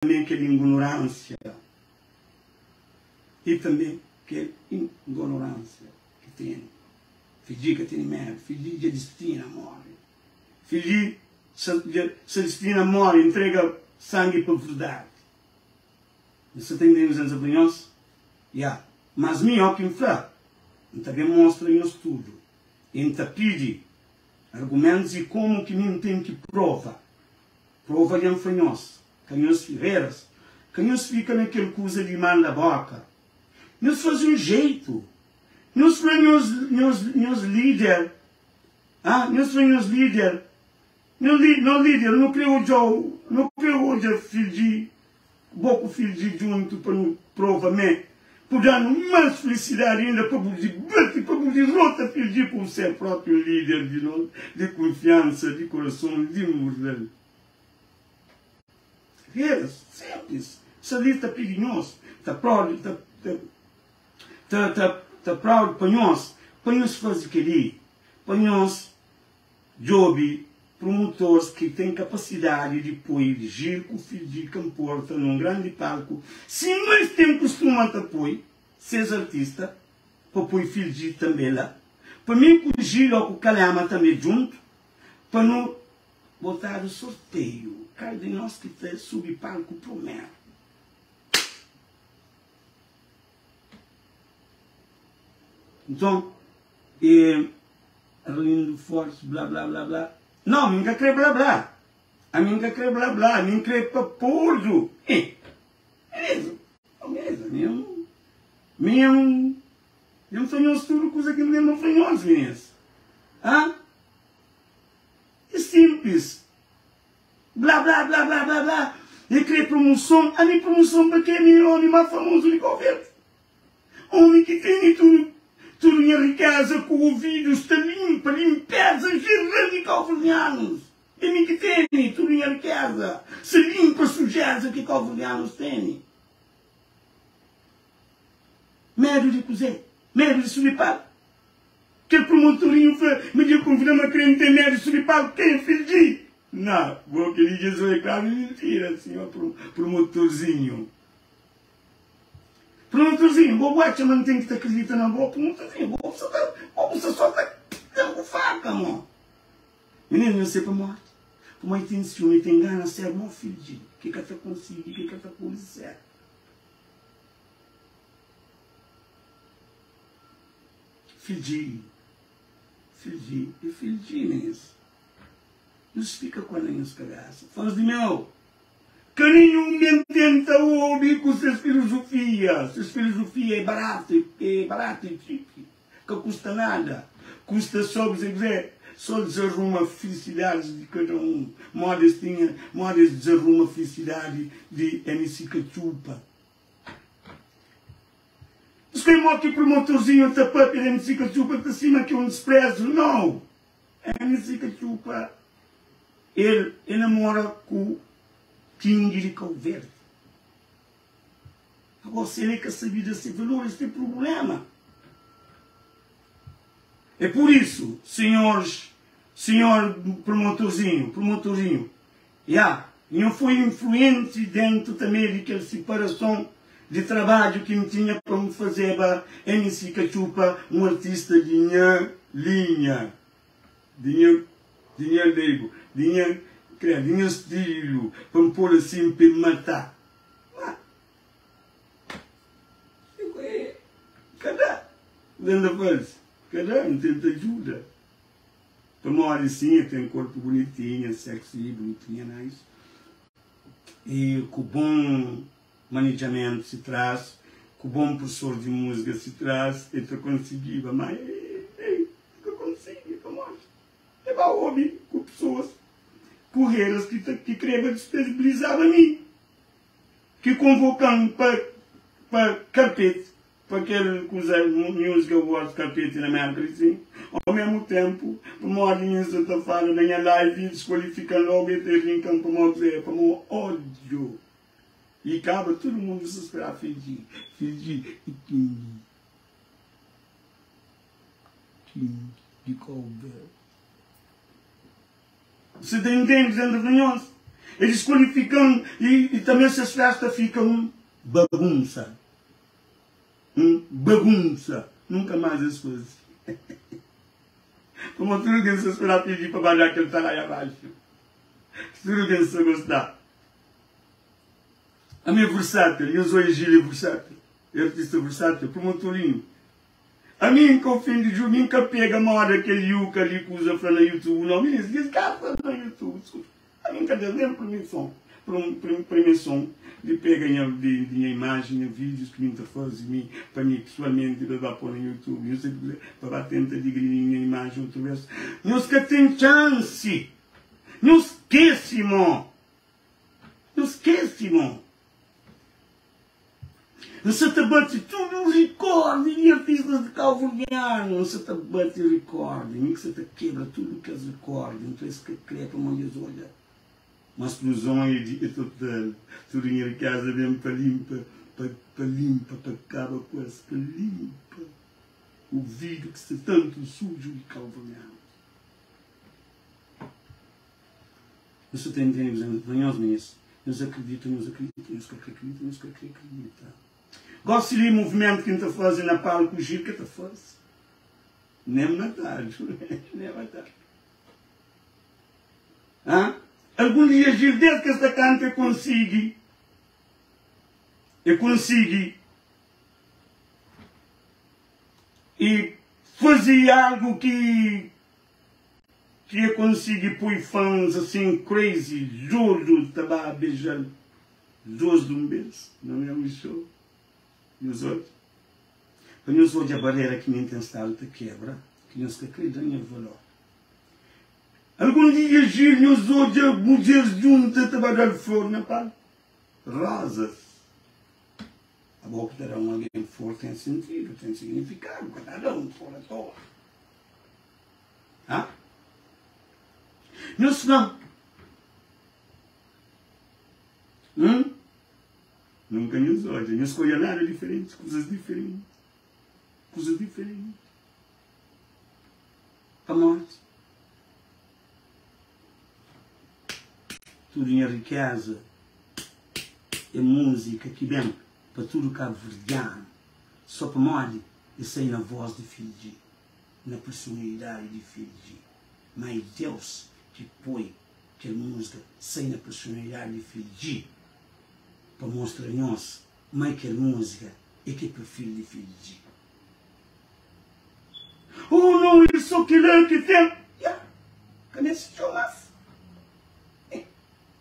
Tanbê kel ingunoránsia i tanbê kel ingonoránsia ki tene. Fidji ka tene medu, fidji dja distina móre. Fidji sa dja sa distina móre, ntrega sangi pa verdadi. Nhos sa ta intende kuzê N sa fla nhos? Ya. Mas mi, ó ki N fla, N ta ben mostra nhos tudu i N ta pidi argumentus i komu ki mi N ten ki prova. Prova dja N fla nhos, ka nhos fireras, ka nhos fika na kel kuza di manda boka. Nhos faze un jeitu. Nhos fla nhos, nhos, nhos lider, ah, nhos fla nhos lider, nhos li, nos lider, nu kre odja-u, nu kre odja fidji, bo ku fidji djuntu pa nu prova me ku da-nu más filisidadi inda pa bu dibati, pa bu dirota fidji ku se propi lider di nos, di kunfiansa, di kurason, di mural. Reras simplis, sa li ta pidi nhos, ta proud, ta, ta, ta, ta, ta proud pa nhos, pa nhos faze kel-li, pa nhos Djobe promotors ki ten kapasidadi di poi Gil ku Fidji Kanporta nun grandi palku, sima es ten kustuma ta poi ses artista, pa poi Fidji tanbe la, pa mi ku Gil o ku Kalema tanbe djuntu, pa nu botadu sorteiu kal di nos ki ta subi palku prumeru. Nton, e. Arlindo Fortes bla bla bla bla Não, mi nka kre bla bla Ami nka kre bla bla Ami nkre pa podu Eh, beleza, oh beleza Mi é um, mi é um Dja N fla nhos tudu kuza ki N ten pa fla nhos, minês Ah, é simples Bla bla bla bla bla bla E kre promoson Ami promoson pa ke? Mi é omi más famozu di Kau Verdi Omi ki tene tudu tudu nha rikeza ku ovidus ta limpa limpeza jeral di kauverdianus é mi ki tene tudu nha rikeza sa limpa sujeza ki kauverdianus tene medu di kuze medu di subi palku kel promotorinhu fla ma dja konfida ma krenti ten medu di subi palku ken é fidji na bo kel li dja so é klaru mintira sinhor promotorzinhu. Promotorzinho, bo bu atxa ma N ten ki ta kridita na bo? Promotorzinho, bo bu sa ta, bo bu sa so ta da-m ku faka, mo. Mininu, nhos sai pa morti. Pamodi ten siumi, ten gana ser mo fidji, ki ka ta konsigi, ki ka ta pode ser. Fidji, fidji, e fidji mes. Nhos fika ku el na nhos kabesa. Fãs di meu! Ka ninhun ben tenta obi ku ses filozofia. Ses filozofia é baratu, é baratu e txipi, ka kusta nada. Kusta só kuzê kuzê? Só dizaruma filisidadis di kada un. Modi es tinha, modi es dizaruma filisidadi di MC Katxupa. Nhos ka é mo ki promotorzinhu ta papia di MC Katxupa ta sima ki é un disprezu. Nau! MC Katxupa El e namora ku King di Kau Verdi. Agora se el e ka sabi da se valor es ten prublema. É por isso, senhores, senhor promotorzinho, promotorzinho, ya, nho foi influente dentro também di kel siparason di trabadju ki N tinha pa N fazeba MC Katxupa um artista di nha linha. Di nha, di nha leigu, di nha, kre, di nha stilu, pa N pô-l asin pa e matá. Má, e, ka da. N tenta faze, ka da, N tenta djuda. Pamodi sin, e ten korpu bunitinha, sexy, bunitinha, nice. E ku bon manejamentu si tras, ku bon prusor di múzika si tras, e ta konsigiba. Má e, e. N ka konsigi pamodi e ba obi ku pesoas kureras ki ta ki kreba distabilizaba mi, ki konvoka-m pa pa karpeti, pa kel kuza Music Awards karpeti na Merka li sin. Ao mesmu tempu, pamodi mi N sa ta fala na nha live e diskualifika-m logu e ta rinka-m pamodi kuzê? Pamodi ódiu. I kaba tudu mundu sa spera fidji, fidji i kingi. King di Cabo Verde. Você ta intende dentro de nhos? E disqualifica-m e, e também ses festa fica um bagunça. Um bagunça. Nunca mais eles fazem. Como tudo que se esperar pedir para balhar que ele está lá abaixo. Tudo que se gostar. A minha versátil, eu sou Gília versátil, artista versátil, promotorinho. A mim que ofende ju, mim que pega moda aquele yuca ali que usa para na YouTube, não, me desgasta na YouTube. A mim que dá nem permissão, permissão de pegar minha, de, de minha imagem, minha vídeos que mim tá fazendo, mim, para mim pessoalmente, para pôr no YouTube. Eu sei para tentar digrir minha imagem outra vez. Nós que tem chance. Não esquece, irmão. Não esquece, irmão. Você te bate tudo o recorde de artistas de cabo-verdiano. Você te bate o recorde. Nem que você te quebra tudo que é recorde. Então esse que crê para mão olha. Uma explosão é, é total. Tudo em casa vem para limpa, para, limpa, para acaba com essa, para limpa. O vidro que está tanto sujo de cabo-verdiano. Você tem entendendo, nós nisso. Nós acreditamos, nós acreditamos, nós acreditamos, nós acreditamos. Gosto de movimento que está fazendo na palco, o giro que está fazendo. Nem matar, nem matar. Hã? Algum dia giro desde que esta canta eu consegui. Eu consegui. E fazia algo que que eu consegui pôr fãs assim crazy, doido, estava a beijar dois de um beijo, não é um show. E os outros? Para nós hoje a barreira que me tem estado te quebra, que nós que acreditam em valor. Algum dia giro, nós hoje mulheres juntas, te vai dar flor na pá. Rosas. A boca terá um alguém forte tem sentido, tem significado, cada um for à toa. Hã? Nós não. Hum? Nunca nos olha, não escolha nada diferente, coisas diferentes. Coisas diferentes. A morte. Tudo em riqueza é música que vem para tudo cabo-verdiano. Só para morte e sair na voz de Fiji, na personalidade de Fiji. Mas Deus que põe que a música sai na personalidade de Fiji para mostrar a nós mas que a música é que é perfil de Fiji. Oh não, isso que é que tem. Yeah. Conhece mais?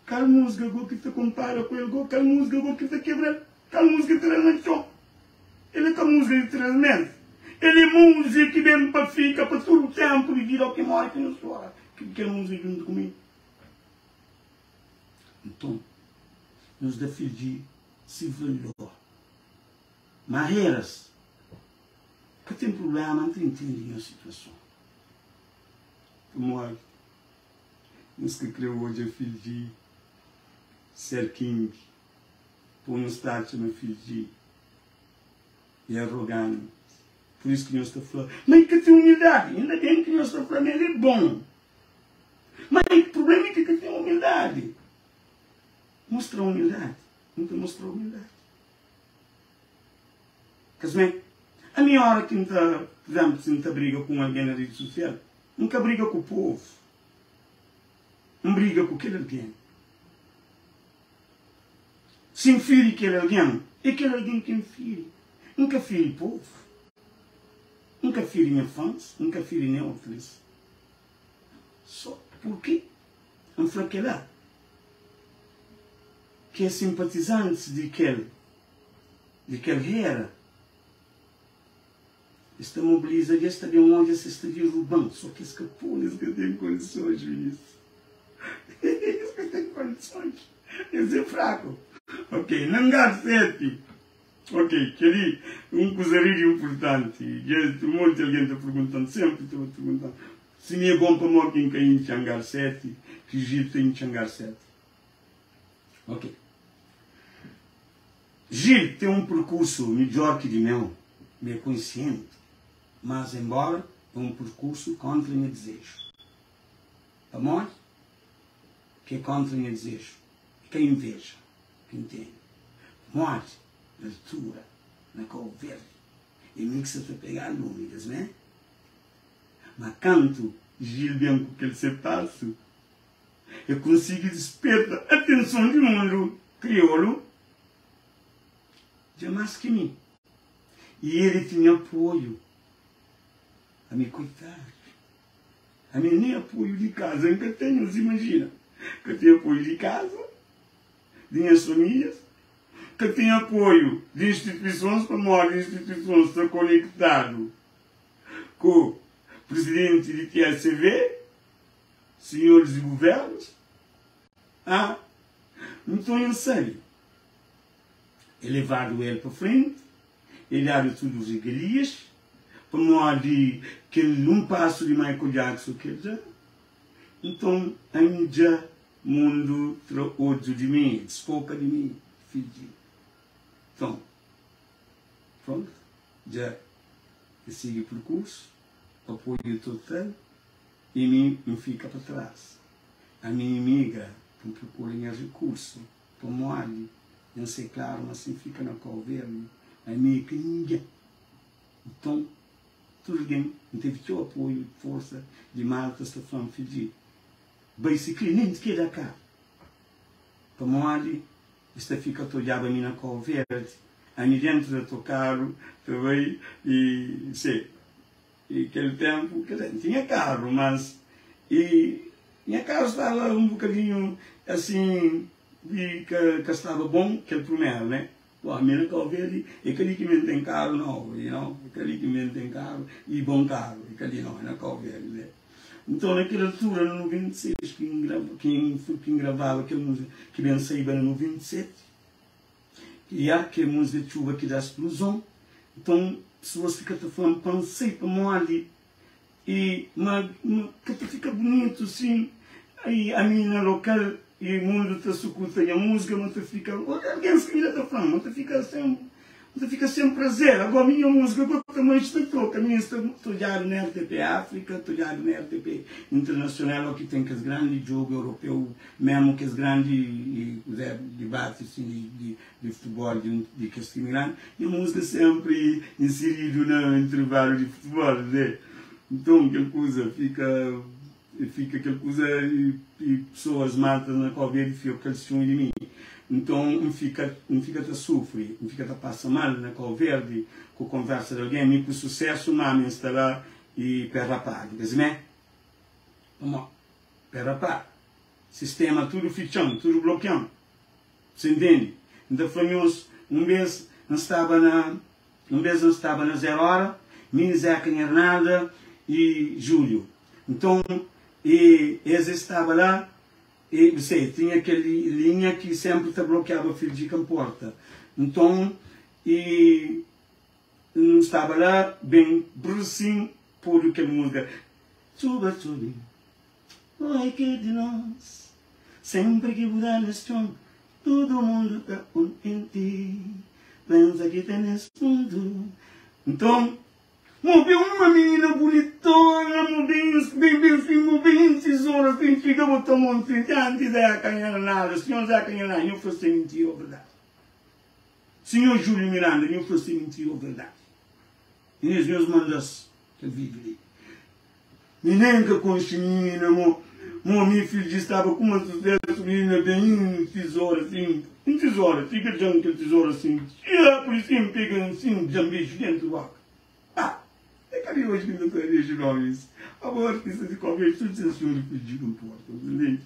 Qual música que te compara com ele? Qual música que te quebra? Qual música te no chão? Ele é que a música de treinamento. Ele é música que vem para ficar para todo o tempo de vida ao que morre que não chora. Que quer música junto comigo. Então, nos da Fiji se valor. Marreiras, que tem problema, não tem entende a situação. Como Nos que criou hoje a Fiji, ser king, põe um status na Fiji, e é arrogante. Por isso que nós está falando. Mas que tem humildade. Ainda bem que nós está falando, ele é bom. Mas o problema é que tem humildade. Mostra humildade. Nunca mostrou humildade. Quer a minha hora que por exemplo, se não briga com alguém na rede social, nunca briga com o povo. Não briga com aquele alguém. Se infere aquele alguém, é aquele alguém que infere. Nunca fere o povo. Nunca fere minha fãs, nunca fere nem outros. Só porque um fraquelar que é simpatizante de aquele de aquele era esta mobiliza esta bem onde se está derrubando só que escapou eles que têm condições Vinícius. Eles que têm condições. Eles é fraco. Ok Nangar sete. Ok que um coisa importante. E um monte de alguém está perguntando sempre estou perguntando. Se me é bom para morrer quem em Changar sete que Gil tem em Changar sete. Ok. Gil tem um percurso melhor que de meu, me é consciente, mas embora é um percurso contra meu desejo. Tá bom? Que é contra meu desejo. É ka inveja ki N tene. Pamodi na altura, na Kau Verdi, é mi ki sa ta pega lumi, kes mé. Ma kantu Gil ben ku kel se pasu, el konsigi disperta atenson di mundu kriolu dja más ki mi. I el tinha apoiu. Ami koitadu. Ami nem apoiu di kaza N ka ten. Nhos imajina, ka ten apoiu di kaza, di nhas famílias, ka ten apoiu di instituisons pamodi instituisons sta konektadu ku prizidenti di TSV, sinhoris di guvernus. Ah, nton N sabe, e levadu el pa frenti. E dadu tudu regalias pamodi kel un pasu di Michael Jackson ki el da. Nton ami dja mundu tra odju di mi, disfoka di mi, fidju. Nton, prontu, dja N sigi perkursu, apoiu total i mi N fika pa tras. Ami imigra pa N prokura nha rikursu. Pamodi N sai klaru ma si N fika na Kau Verdi, ami é ka ningen. Nton, tudu algen, N tevi txeu apoiu i forsa di malta sta fla-m, Fidji, bai sikre nen ti keda ka. Pamodi es ta fika ta odjaba mi na Kau Verdi, ami dentu di otokaru ta bai i se. I kel tenpu, ker dizer, N tinha karu, mas i nha karu staba un bukadinhu asin di ka ka staba bon, kel prumeru, ne? Bo, ami na Kau Verdi, e ka li ki mi N ten karu nobu, you know, e ka li ki mi N ten karu, i bon karu, e ka li no, e na Kau Verdi, ne? Nton, na kel altura, na 96, ki N grava, ki N ki N gravaba kel múzika ki ben saiba na 97, Ya, ke múzika txuba ki da spluzon. Nton, pesoas fika ta fla-m pa N sai pamodi i ma ka ta fika bunitu sin i ami na lokal i mundu ta sukuta nha múzika, ma ta fika algen skrida ta fla-m ma ta fika sen ma ta fika sen prazer. Agora mi nha múzika go ta manxe ta toka mi sta ta odjadu na RTP Áfrika, ta odjadu na RTP Internasional o ki ten kes grandi djogu europeu Memu kes grandi kuze dibati sin di di futebol di un di kes timi grandi, nha musika sempri insiridu na intervalu di futebol ne. Nton kel kuza fika fika kel kuza i pesoas maltas na Kau Verdi fika ku kel siumi di mi. Nton N fika N fika ta sufri, N fika ta pasa mal na Kau Verdi ku konversa di algen, mi ku susesu ma mi N sta la i pé rapadu, kes mé? Pamodi? Pé rapadu. Sistema tudu fitxan, tudu blokian. Você ntende? N ta fla nhos, un bes N staba na, un bes N staba na Zero Hora, mi, Zeca nha Arnalda y Julio. Nton, e es es staba la, e você, tinha kel linha ki senpri ta blokiaba fil di kanporta. Nton, e N staba la, ben brusin podu kel musika, Txuba txubi. Oi ki di nos Senpri ki bu da nes txon Tudu mundu ta kontenti Pensa ki ten nes mundu Nton Mo ben uma minina bunitona Mo ben ben ben sin Mo ben tizora Sin txiga bo ta mon sin Dianti Zeca nha nada Sinhor Zeca nha nada Nho fla se mintira ou verdadi Sinhor Julio Miranda Nho fla se mintira ou verdadi Inês nhos manda-s kel vídeo li. Mi nen ka konxe minina mo mo mi fidju staba ku ma susesu minina ben un tizora sin un tizora fika djan kel tizora sin txia pur sin pega sin djan bexu dentu boka ah é ka di oji ki nta ta bexu nomis abo artista di kobe tudu sen suri fidju ka nporta ntende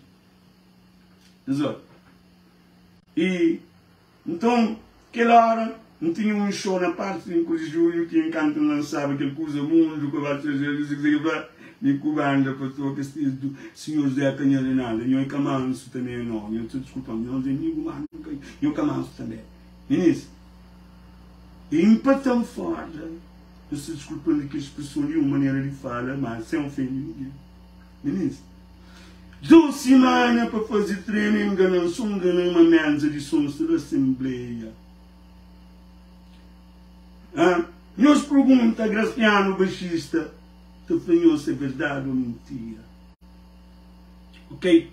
nzo i Nton, kel óra, N tinha un xou na Parti 5 di Junhu ki enkantu N lansaba kel kuza mundu pa ba fla mi ku banda pa toka es testu Sinhor Zé ka nha Rinalda nho é ka mansu tanbe no nho ta diskulpa-m nho é amigu má nho ka mansu tanbe Minis e inpata-m fora nho sta diskulpa-m di kel spreson li un manera di fala má sen ofende ningen Minis. Dos simana pa faze trenu e ngana-m so ngana-m ma menza di son sta na asenbleia. Ha? Nhos pergunta Graciano baxista ta fla nhos se verdade ou mintira. Ok?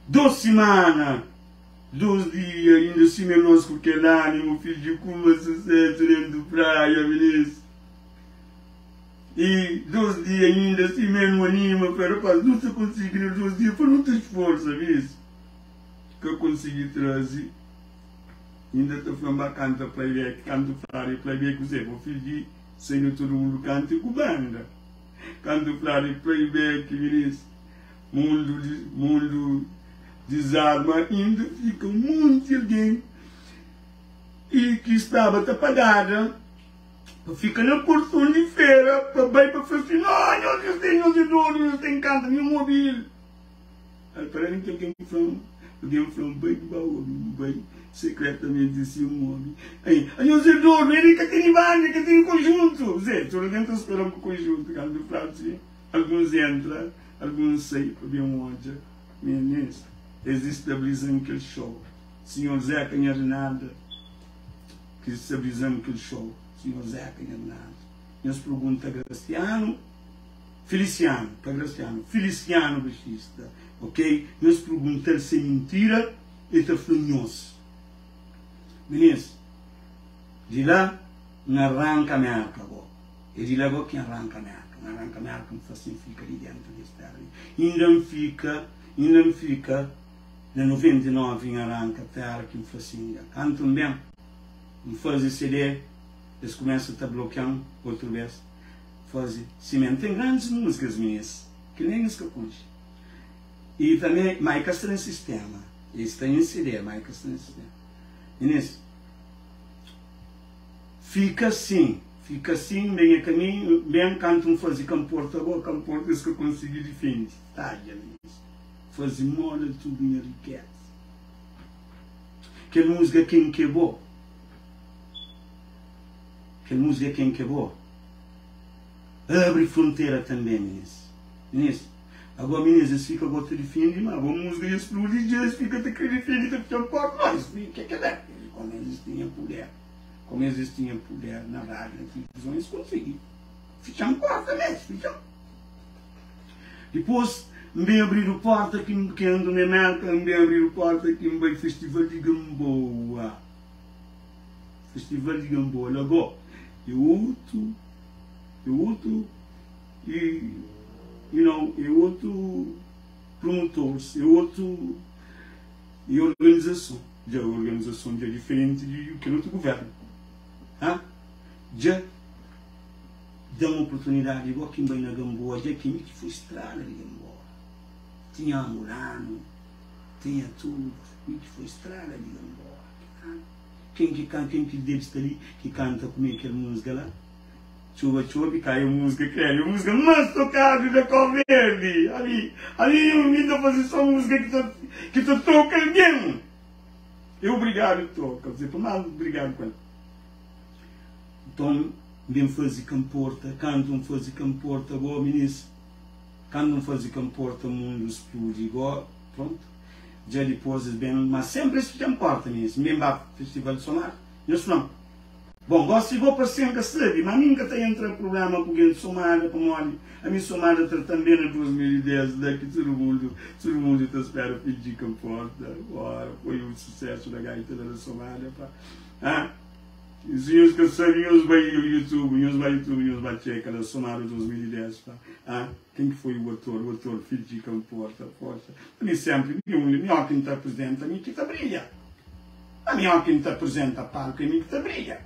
Dos simana, dos dia, inda sima nos ku kel animu fidju kuma susesu dentu praia, minis. I dos dia inda sima nu anima, fla rapaz, nu ta konsigi na dos dia, pa nu ta sforsa, minis. Ka konsigi trazi, inda ta fla-m ba kanta playback, kantu fladu é playback, kuzê, bo fidju sai na tudu mundu kanta ku banda, kantu fladu é playback, minis. Mundu mundu dizarma inda fika un monti algen i ki staba ta pagada pa fika na porton di fera pa bai pa fla si, No, nhos nhos ten nhos é dodu, nhos ten kanta, nhos mobi el. Al para mi ki algen fla-m, algen fla-m, bai bu ba obi, bu bai sekretamenti si un obi. Ai, nhos é dodu, el ka tene banda, el ka tene konjuntu. Zé, tudu algen ta spera-m ku konjuntu kantu fladu si. Alguns entra, alguns sai pa ben odja minis. Es distabiliza-m kel show. Sinhor Zeca nha Rinalda ki distabiliza-m kel show. Sinhor Zeca nha Rinalda. Nhos pergunta Graciano, Feliciano, ka Graciano, Feliciano baixista, ok? Nhos pergunta-l si é mintira, el ta fla nhos. Minis, di la N arranka Merka go. É di la go ki N ranka Merka N ranka Merka N fla si N fika li dentu di es tera li Inda N fika, inda N fika Na 99 N ranka tera ki N fla si Inda kantu N ben N faze CD Es kumesa ta blokia-m otru bes Faze simé N ten grandis múzikas minis Ki nen es ka konxe I tanbe ma e ka sta na sistema E sta en CD ma e ka sta na sistema Minis. Fika sin, fika sin, ben nha kaminhu, ben kantu N faze ka nporta bo, ka nporta es ka konsigi difende Tadja minis, faze moda tudu nha rikeza Kel musga ken ke bo, kel musga ken ke bo Abri frontera tanbe minis, minis Ago minis es fika go ta difende ma bo musga dja spludi dja es fika ta kre difende ta fitxa porta ma es fika kela komu es tinha puder. Como es tinha puder na rádio, na tilivizon, es konsigi fitxa-m porta mes, fitxa-m. Dipôs, N ben abridu porta ki N ki andu na Merka, N ben abridu porta ki N bai Festival di Gamboa. Festival di Gamboa la gó é otu, é otu, e, you know, é otu promotores, é otu e organizason. Dja organizason dja diferenti di kel otu guvernu. Ha? Dja da-m oportunidadi igual ki N bai na Gamboa, dja ki mi ki foi strada di Gamboa. Tinha angolanu, tinha tudu, mi ki foi strada di Gamboa. Ha? Ken ki kan, ken ki debe sta li ki kanta ku mi kel múzika la? Txuba txobi kai é múzika kredu, é múzika más tokadu da Kau Verdi. Ali, ali mi ta faze só múzika ki ta, ki ta toka algen. É obrigadu toka, dze pa más obrigadu ku el. Nton, N ben faze ka nporta, kantu N faze ka nporta, go minis, kantu N faze ka nporta mundu spludi, go, prontu. Dja dipôs es ben, ma sénpri es fitxa-m porta, minis. N ben ba festival di Somar, nhos fla-m. Bon, gosi go parse N ka sabe, ma mi N ka ta entra prublema ku gen Somada pamodi ami Somada trata-m ben na 2010 la ki tudu mundu tudu mundu ta spera fidji ka nporta ora foi un susesu na gaita la na Somada pa ha si nhos ka sabe nhos bai youtube nhos bai youtube nhos ba txeka la Somada 2010 pa ha ken ki foi o ator o ator fidji ka nporta poxa ami sempri mi un mi oki N ta apresenta mi ki ta brilha. Ami óki N ta aprizenta palku é mi ki ta brilha.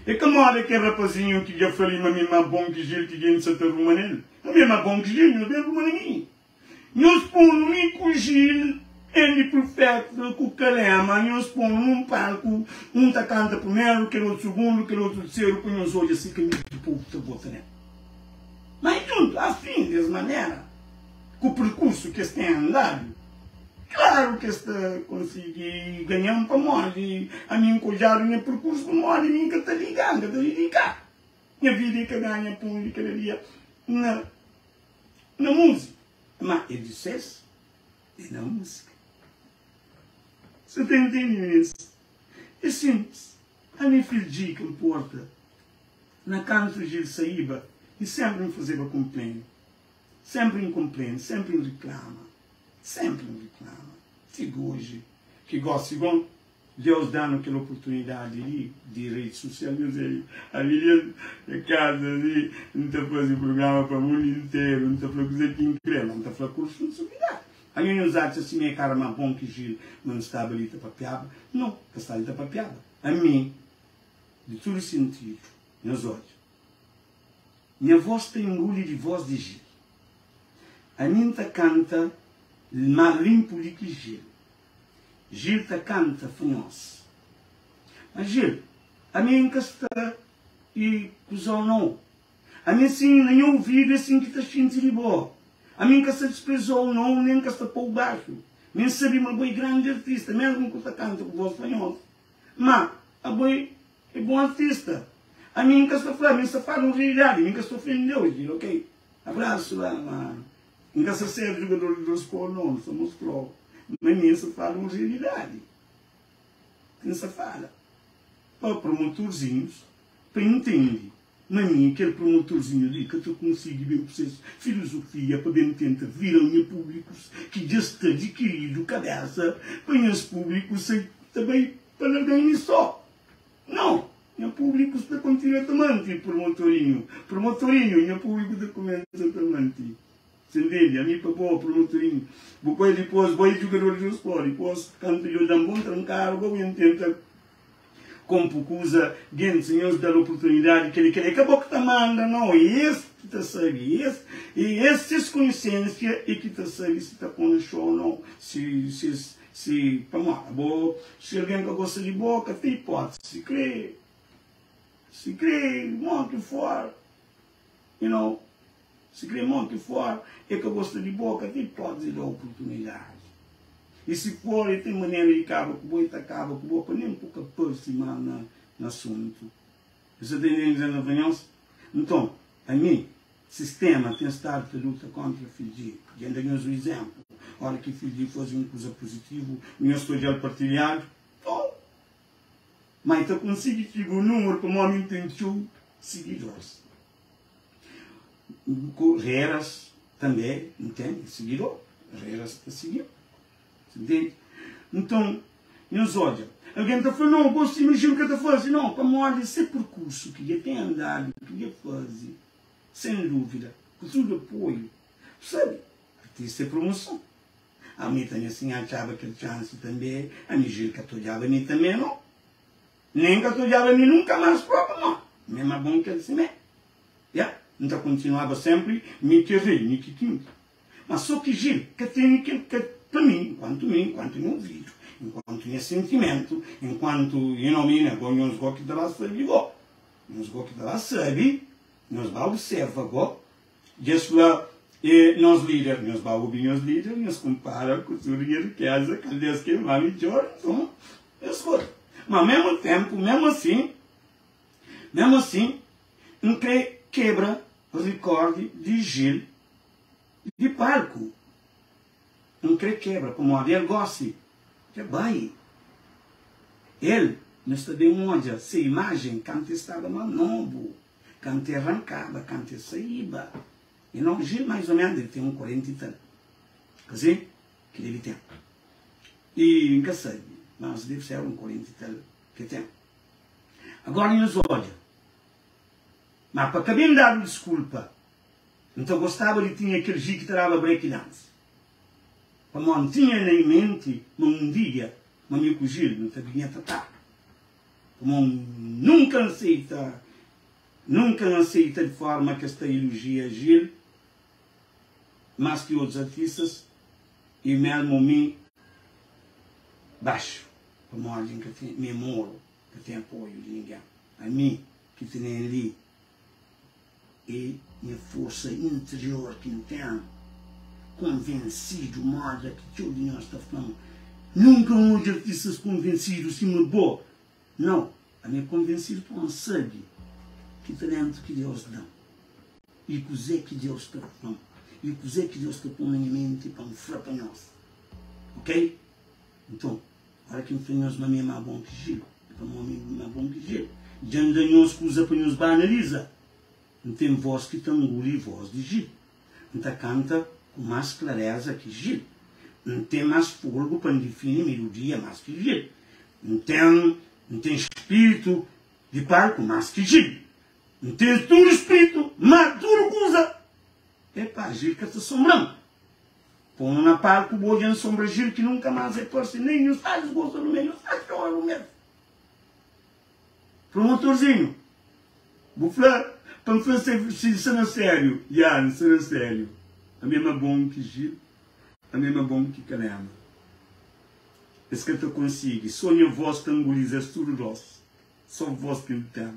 É ka moda kel rapazinhu ki dja fla li ma mi é má bon ki Gil ki gentis sa ta ruma nel. Ami é má bon ki Gil, nhos ben ruma na mi. Nhos pô-nu mi ku Gil, Andy Pruféta ku Kalema, nhos pô-nu nun palku, un ta kanta primeru, kel otu sugundu, kel otu terseru, pa nhos odja si ka mi ki povu ta vota nel. Má é djuntu, asin, des manera, ku perkursu ki es ten andadu. Klaru ki es ta konsigi ganha-m pamodi ami N kodjadu nha perkursu, pamodi mi N ka ta liga, N ka ta didika nha vida i ka ganha pon di kada dia na na múzika. Má é di ses, é na múzika. Sa ta intende, minis? É sinplis. Ami fidji ka nporta na kantu Gil saíba i sénpri N fazeba konplénu, sénpri N konplénu, sénpri N riklama. Sénpri N riklama, ti goji ki gósi bon Deus da-nu kel oportunidadi li di redi sosial. Nhos é ami li na kaza li, N ta faze prugrama pa mundu interu, N ta fla kuzê ki N krê, ma N ta fla ku responsabilidadi. Anho nhos atxa si mi é kara más bon ki Gil ma N staba li ta papiaba? No, N ka sta li ta papiaba. Ami, di tudu sintidu, nhos odja, nha vós ta inguli di vós di Gil. Ami N ta kanta más linpu di ki Gil. Gil ta kanta fanhos. Ma Gil, ami N ka sta i kuzau nau. Ami sin, na nha uvidu é sin ki ta xinti di bo. Ami N ka sta disprezau nau, nen N ka sta pou baxu. Mi N sabi ma bo é grandi artista, mesmu ku ta kanta ku vos fanhos. Ma, abo é bon artista. Ami N ka sta fla, ami N sta fala un realidadi, mi N ka sta ofendeu, Gil, ok. Abrasu la, ma N ka sa ser jugador di basebol no, N sa mostrou ma mi N sa fala un realidadi ki N sa fala pa promotorzinhus pa intendi ma mi kel promotorzinhu li ka ta konsigi ben ku ses filosofia pa ben tenta vira nha publikus ki dja sta dikiridu kabesa pa nhas publikus sai ta bai pa largan mi so. Nau, nha públiku sta kontinua ta manti promotorinhu, promotorinhu, nha públiku ta kumesa ta manti. Você ntende? Ami pa bo, promotorinhu, bu bai dipôs, bo é jugador di sport, dipôs kantu djo da-m bon trankadu, bo ben tenta konpu kuza, gentis, nhos da-l oportunidadi, keli, keli, é ka bo ki ta manda, nau, é es ki ta sabe, é es, é es, ses konsiensia é ki ta sabe si ta pô na xou ou nau, si, si es. Si, pamodi abo, si algen ka gosta di bo, ka ten ipótisi, si kre, si kre mon ki for, you know, si kre mon ki for, e ka gosta di bo, ka ten ipótisi di da oportunidadi. I si for, e ten manera di kaba ku bo, e ta kaba ku bo pa nen ku ka parse mal na, na asuntu. Nhos sa ta intende kuzê N ta fla nhos? Nton, ami, Sistema ten stadu ta luta kontra Fiji. Dja N da nhos un izénplu. Óra ki Fiji faze un kuza puzitivu, nhos ta odja-l partilhadu? Nau! Má el ta konsigi txiga un númeru pamodi el ten txeu sigidoris. Ku Reras tanbê N ten sigidor. Reras ta sigi-m. Ntende? Nton, nhos odja, algen ta fla, Nau, gosi imajina ka ta faze. Nau, pamodi se perkursu ki dja ten andadu, ki dja faze, sen dúvida, ku tudu apoiu, bu sabe, artista é promoson. Ami tanbe, si N atxaba kel txansi tanbe, ami Gil ka ta odjaba mi tanbe, nau. Nen ka ta odjaba mi nunka más propi, nau. Mi é más bon ki el simé. Ya, N ta kontinuaba sénpri mi ki é rei, mi ki kingi. Ma so ki Gil ka tene kel ka pa mi, enkuantu mi, enkuantu nha ouvidu, enkuantu nha sentimentu, enkuantu, you know me, go nhos go ki ta ba sabi go, nhos go ki ta ba sabi, nhos ba observa go, djes fla e nos lider, nhos ba obi nhos lider, nhos kumpara ku tudu nha rikeza, kal des ki é ma midjor, nton nhos skodje. Ma memu tenpu, memu asin, memu asin, N kre kebra rikórdi di Gil Di palku N kre kebra pamodi el gosi dja bai. El, nhos ta ben odja se imajen kantu el staba más nobu, kantu el rankaba, kantu el saíba. You know, Gil mais o menos debe ten un 40 i tal. Ka-si? Ki debe ten. I N ka sabe, mas debe ser un 40 i tal ki ten. Agora nhos odja. Ma pa ka ben dadu diskulpa. N ta gostaba di tinha kel G ki ta daba break dance. Pamodi N tinha na menti ma un dia ma mi ku Gil nu ta binha ta tapa. Pamodi N nunka N seita, nunka N aseita di forma ki es ta ilojia Gil mas ki otus artistas i melmu mi baxu. Pamodi N ka ten, mi é moru, ka ten apoiu di ningen. Ami ki tene li. É nha forsa interior ki N ten konvensidu moda ki txeu di nhos ta fla-m nunka N odja artistas konvensidu sima bo. Nau, ami é konvensidu pamodi N sabe ki talentu ki Deus da-m i kuzê ki Deus ta fla-m i kuzê ki Deus ta pô na nha menti pa N fla pa nhos. Ok? Nton, ora ki N fla nhos ma mi é más bon ki Gil, é pamodi mi é más bon ki Gil. Dja N da nhos kuza pa nhos ba analiza. N ten vós ki ta nguli vós di Gil. N ta kanta ku más klareza ki Gil. N ten más folgu pa N difini melodia más ki Gil. N ten, N ten spiritu di palku más ki Gil. N ten tudu spritu, má tudu kuza. Epá, Gil ka ta sombra-m. Pô-nu na palku, bu odja N sombra Gil ki nunka más e parse, nen nhos ta disgosta no mel, nhos ta txora no mel. Promotorzinhu, bu fla pa N fla si sta na sériu. Ya, N sta na sériu. Ami é ma bon ki Gil, ami é ma bon ki Kalema. Es ka ta konsigi, sô nha vós ta nguliza-s tudu dós. Sô vós ki N ten.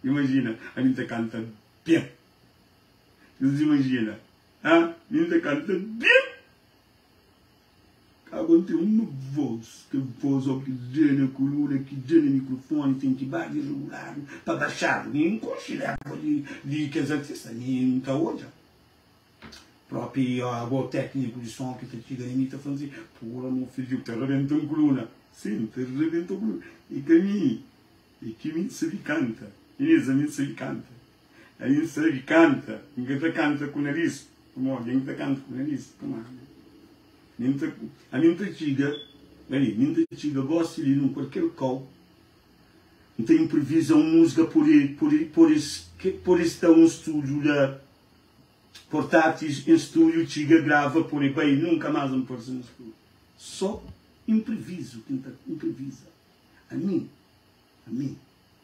Imajina, ami N ta kanta ben. Nhos imajina, ha? Mi N ta kanta ben. Ka ten uma voz, kel voz ó ki da na koluna, ki da na mikrofoni, ten ki ba di reguladu pa baxadu. Mi N konxe leva di, di kes artista, mi N ta odja. Propi ago tékniku di son ki ta txiga na mi ta fla-m si, Pura mo fidju, ta rabenta-m koluna. Sin, ta rabenta koluna. I ka mi, i ki mi N sabe kanta. Inês, ami N sabe kanta. Ami N sabe kanta. N ka ta kanta ku naris, pamodi N ta kanta ku naris, pamodi mi N ta, ami N ta txiga ali, mi N ta txiga gosi li nun kualker kau, N ta inprovisa un múzika, pode, pode, pode, pode sta un stúdiu la, portátis en stúdiu, txiga, grava, pode bai, nunka más N parse na stúdiu. Só inprevisu ki N ta inprevisa. Ami, ami.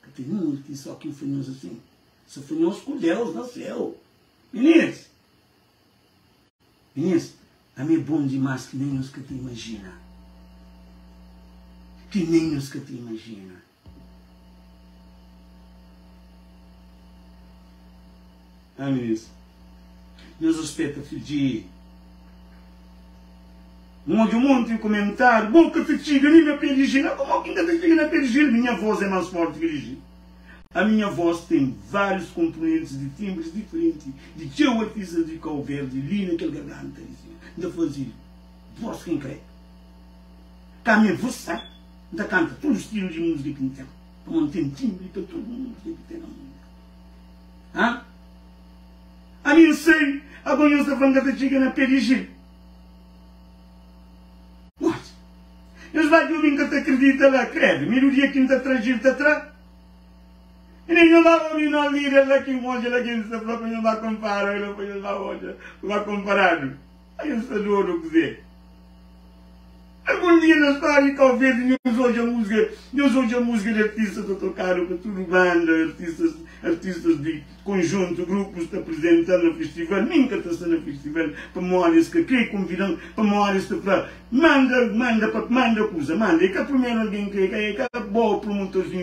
Ka ten ninhun artista ó ki N fla nhos asin. Sa fla nhos ku Deus na séu. Minis! Minis, ami é bon dimás ki nen nhos ka ta imajina. Ki nen nhos ka ta imajina. Ah, minis, nhos ruspeta Fidji. N odja un monti di kumentáriu, Bo ka ta txiga nin na pé di Gil. Ah, pamodi ki N ka ta txiga na pé di Gil? Minha vós é más fórti ki di Gil. A minha vós ten várius konponentis di tinbris diferenti di txeu artistas di Kau Verdi li na kel garganta li. Si N ta faze vós ki N kre. Ka mi é versátil. N ta kanta tudu stilu di múzika ki N ten, pamodi N ten tinbri pa tudu múzika ki ten na mundu. Ah? Ami N sai, ago nhos ta fla N ka ta txiga na pé di Gil. Mas, nhos ba djobe N ka ta kridita la, kredu, melodia ki N ta tra Gil ta tra. I nen nhos ba obi nos lider la ki N odja la gentis ta fla pa nhos ba konpara la pa nhos ba odja pa ba konparadu. A nhos sta dodu kuzê? Algun dia na stória di Kau Verdi nhos odja múzika, nhos odja múzika di artista ta tokadu pa tudu banda, artistas, artistas di konjuntu, grupus ta aprizental na festival, mi N ka ta sta na festival pamodi es ka kre konvidan, pamodi es ta fla manda, manda pa, manda kuza, manda, e ka primeru algen ki, e ka bo promotorzinhu ki.